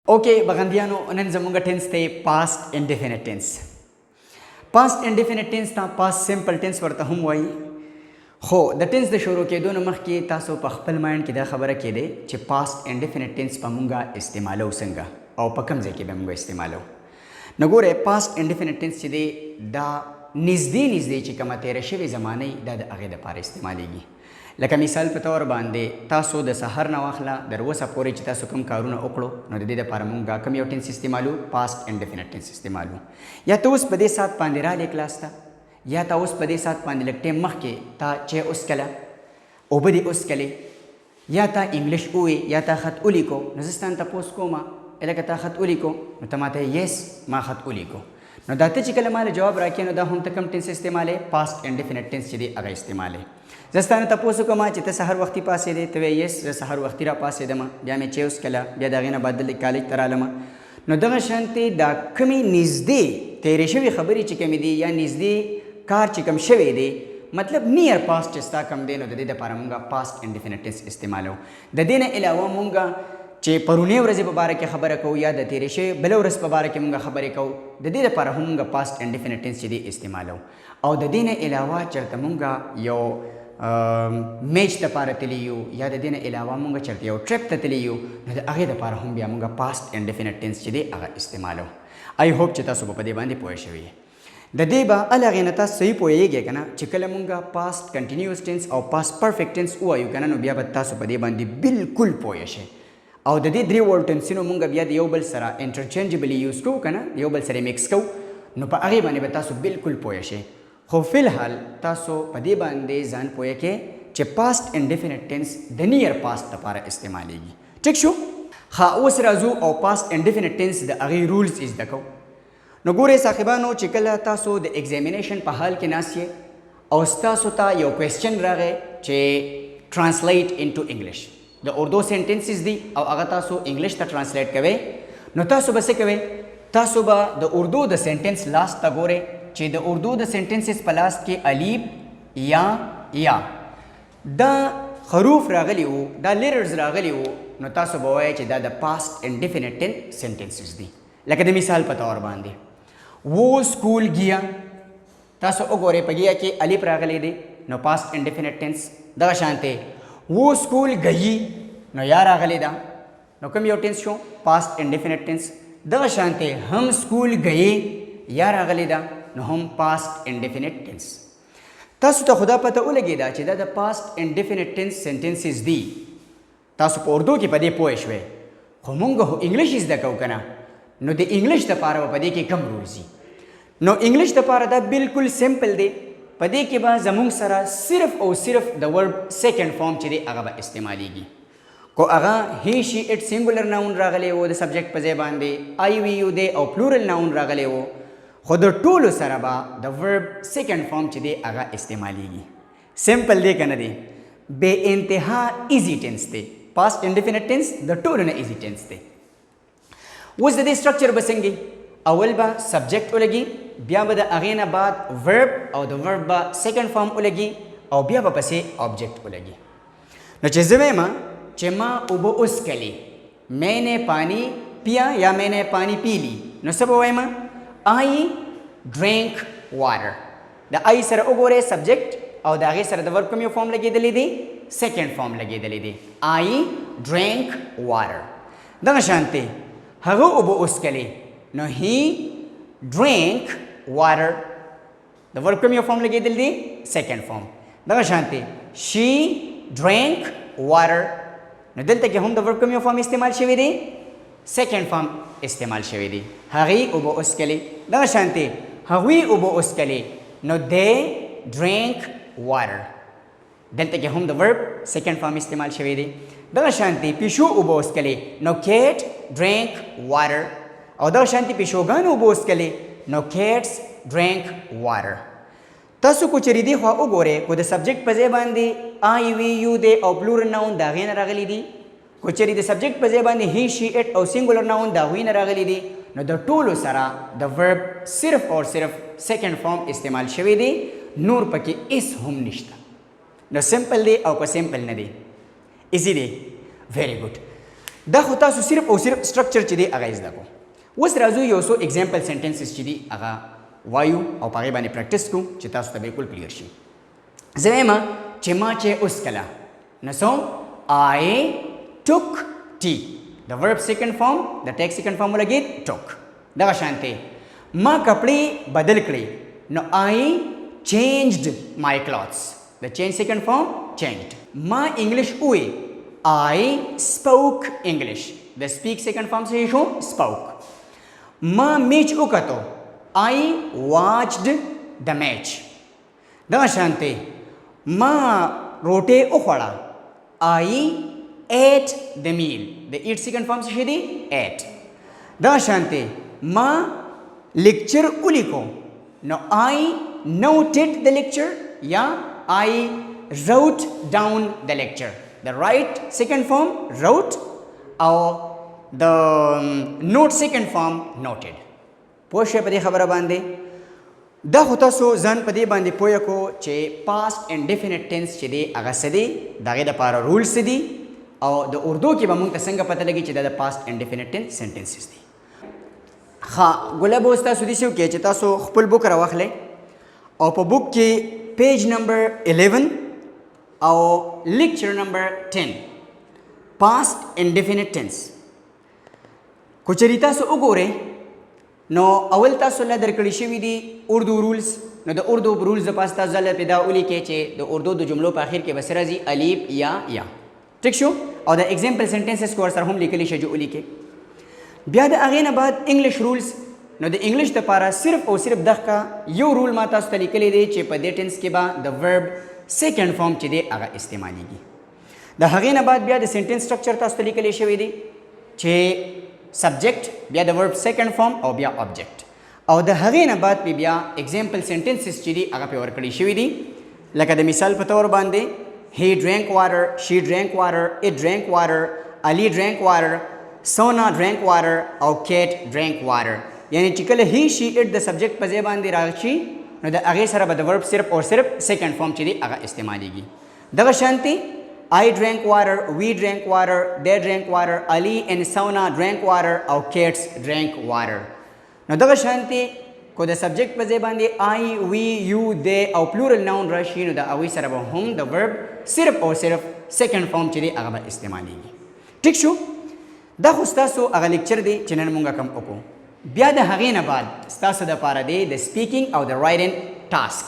Okay بغندیانو، نن زمونږ ټینس دی past indefinite tense. Past indefinite tense ته past simple tense ورته هم وایي. خو د ټینس د شروع کېدو نه مخکې تاسو په خپل مایند کې دا خبره کېدی چې past indefinite tense په مونږه استعمالو څنګه او په کوم ځای کې به مونږ استعمالو. نو ګوره، past indefinite tense چې دی، دا نږدې نږدې چې کومه تېره شوې زمانه، دا د هغې دپاره استعمالېږي. لکه مثال په تور باندې، تاسو د سحر نه واخله در اوسه پورې چې تاسو کوم کارونه وکړو، نو د دې لپاره مونږ کوم یو ټینس استعمالو؟ Past indefinite tense استعمالو. یا ته اوس په دې ساعت باندې رالې کلاس ته، یا تا اوس په دې ساعت باندې لږ ټایم مخکې تا چای وڅکله، اوبه دې وڅکلې، یا تا انګلیش ووې، یا تا خط ولیکو، نو زه ستا نه تپوس کوم، لکه تا خط ولیکو؟ نو ته ماته yes، ما خط ولیکو. نو دا ته چې کله ماله جواب راکې، نو دا هم ته کوم ټینس استعمالې؟ Past indefinite tense چې دی، هغه استعمالې. زه ستا نه تپوس وکړم چې ته سحر وختي پاڅېدې؟ ته وایې yes، زه سحر وختي را پاڅېدم، بیا مې چای وڅکله، بیا د هغې نه بعد دلته کالج ته رالم. نو دغه شانتې دا کومې نږدې تېرې شوې خبرې چې کومې دي یا نږدې کار چې کوم شوی دی، مطلب near past چې ستا کوم دی، نو د دې دپاره مونږ past indefinite tense استعمالو. د دې نه علاوه مونږ چې پرونۍ ورځې په باره کې خبره کوو یا د تېرې شوې بله ورځ په باره کې مونږ خبرې کوو، د دې لپاره هم مونږ past indefinite tense چې دی استعمالو. او د دې نه علاوه چېرته مونږ یو میچ دپاره تللی یو یا د دې نه علاوه مونږ چېرته یو trip ته تللی یو، نو د هغې دپاره هم بیا مونږ past indefinite tense چې دی، هغه استعمالو. I hope چې تاسو به په دې باندې پوه شوي. د دې به هغې نه تاسو صحیح پوهېږئ که نه چې کله مونږ past continuous tense او past perfect tense ووایو که نه، نو بیا به تاسو په دې باندې بالکل پوه شئ. او د دې درې واړو ټینسونو مونږ بیا د یو بل سره interchangeably use کوو که نه، یو بل سره mix کوو، نو په هغې باندې به تاسو بالکل پوه شئ. خو فلحال تاسو په دې باندې ځان پوه کړئ چې past indefinite tense د near past لپاره استعمالېږي. ټیک شو؟ ښه، اوس راځو او past indefinite tense د هغې rules زده کوو. نو ګورئ صاحبانو، چې کله تاسو د examination په حال کې ناست یې او ستاسو ته یو question راغی چې translate into English، د اردو sentences دي او هغه تاسو انګلیش ته translate کوئ، نو تاسو به څه کوئ؟ تاسو به د اردو د sentence last ته ګورئ چې د اردو د sentences په last کې الف یا یا دا حروف راغلي وو، دا letters راغلي وو، نو تاسو به وایئ چې دا د past indefinite tense sentences دي. لکه د مثال په تور باندې، وہ سکول گیا، تاسو وګورئ، په گیا کې الف راغلی دی، نو past indefinite tense. دغه شانته وہ سکول گئی، نو یا راغلی ده، نو کوم یو ټینس شو؟ Past indefinite tense. دغه شانته ہم سکول گئے، یا راغلی ده، نو هم past indefinite tense. تاسو ته خو دا پته ولګېده چې دا د past indefinite tense sentences دي. تاسو په اردو کې په دې پوه شوئ، خو مونږ خو انګلیش زده کوو که نه؟ نو د انګلیش دپاره به په دې کې کوم رولز؟ نو انګلیش دپاره دا بالکل simple دی. په دې کې به زمونږ سره صرف او صرف د verb second form چې دی، هغه به استعمالیږي. کو هغه he، she، it singular noun راغلی وو، د subject په ځای باندې I، we، you، they او plural noun راغلی وو، خو د ټولو سره به د verb second form چې دی، هغه استعمالیږي. Simple دی که نه دی؟ بې انتها easy tense دی. Past indefinite tense د ټولو نه easy tense دی. اوس د دې structure به څنګه؟ اول به subject ولګي، بیا به د هغې نه بعد verb او د verb به second form ولګي او بیا به پسې object ولګي. نو چې زه وایم چې ما اوبه وڅکلې، میں نے پانی پیا یا میں نے پانی پی لی، نو څه به وایم؟ I drank water. د I سره وګورئ، subject او د هغې سره د verb کوم یو form لګېدلی دی؟ Second form لګېدلی دی. I drank water. دغه شانتې هغه اوبه وڅکلې، نو he drank water، د verb کوم یو form لګېدل دی؟ Second form. دغه شانتې she drank water، نو دلته کې هم د verb کوم یو form استعمال شوی دی؟ Second form استعمال شوی دی. هغې اوبه وڅکلې. دغه شانتې هغوی اوبه وڅکلې، نو they drank water، دلته کې هم د verb second form استعمال شوی دی. دغه شانتې پیشو اوبه وڅکلې، نو cat drank water. او دغه شانتې پیشوګانو اوبه وڅکلې، نو cats drank water. تاسو کو چېرې دې خوا وګورئ، کو د subject په ځای باندې I، we، you، they او plural noun د هغې نه راغلي دي، کو چېرې د subject په ځای باندې he، she، it او singular noun د هغوی نه راغلي دي، نو د ټولو سره د verb صرف او صرف second form استعمال شوی دی، نور پکې هیڅ هم نشته. نو simple دی او که simple نه دی؟ Easy دی. Very good. دا خو تاسو صرف او صرف structure چې دی هغه زده کو. اوس راځو یو څو example sentences چې دي هغه وایو او په هغې باندې practice کوو چې تاسو ته بالکل clear شي. زه وایم چې ما چای وڅکله، نو څو I took tea. د verb second form، د take second form ولګېد، took. دغه شانتې ما کپړې بدل کړې، نو I changed my clothes. د change second form changed. ما English ووی، I spoke English. د speak second form څه شو؟ Spoke. ما میچ وکتو، I watched the match. دغه شانتې ما روټۍ وخوړه، I ate the meal. د eat second form څه شی دی؟ Ate. دغه شانتې ما lecture ولیکو، نو I noted the lecture یا I wrote down the lecture. The write second form wrote او the note second form noted. پوه شئ په دې خبره باندې؟ دا خو تاسو ځان په دې باندې پوه کو چې past indefinite tense چې دی هغه څه دی، د هغې دپاره rules څه دي، او د اردو کې به مونږ ته څنګه پته لګي چې دا د past indefinite tense sentences دي. ښه ګله، به اوس تاسو داسې وکړئ چې تاسو خپل book راواخلئ او په book کې page number 11 او lecture number 10، past indefinite tense. که چېرې تاسو وګورئ، نو اول تاسو له درکړی شوي دي اردو rules. نو د اردو rules لپاره تاسو له پیدا ولیکئ چې د اردو د جملو په اخر کې به څه راځي؟ الف یا یا. ټیک شو؟ او د example sentences کو ورسره هم لیکلی شئ چې ولیکئ. بیا د هغې نه بعد English rules. نو د English دپاره صرف او صرف دغه یو rule ما تاسو ته لیکلی دی چې په دې tense کې به د verb second form چې دی هغه استعمالیږي. د هغې نه بعد بیا د sentence structure تاسو ته لیکلی شوی دی چې subject، بیا د verb second form او بیا object. او د هغې نه بعد بیا example sentences چې دي هغه پې ورکړی شوي دي، لکه د مثال په طور باندې he drank water، she drank water، it drank water، Ali drank water، Sona drank water او cat drank water. یعنی چې کله he، she، it د subject په ځای باندې راشي، نو د هغې سره به د verb صرف او صرف second form چې دی هغه استعمالیږي. دغه شانتي I drank water، we drank water، they drank water، Ali and Sona drank water او cats drank water. نو دغه شانتي کو د subject په ځای باندې I، we، you، they او plural noun راشي، نو د هغوی سره به هم د verb صرف او صرف second form چې دی هغه به استعمالیږي. ټیک شو؟ دا خو ستاسو هغه lecture دی چې نن مونږ کوم وکړو. بیا د هغې نه بعد ستاسو دپاره دی د speaking او د writing task.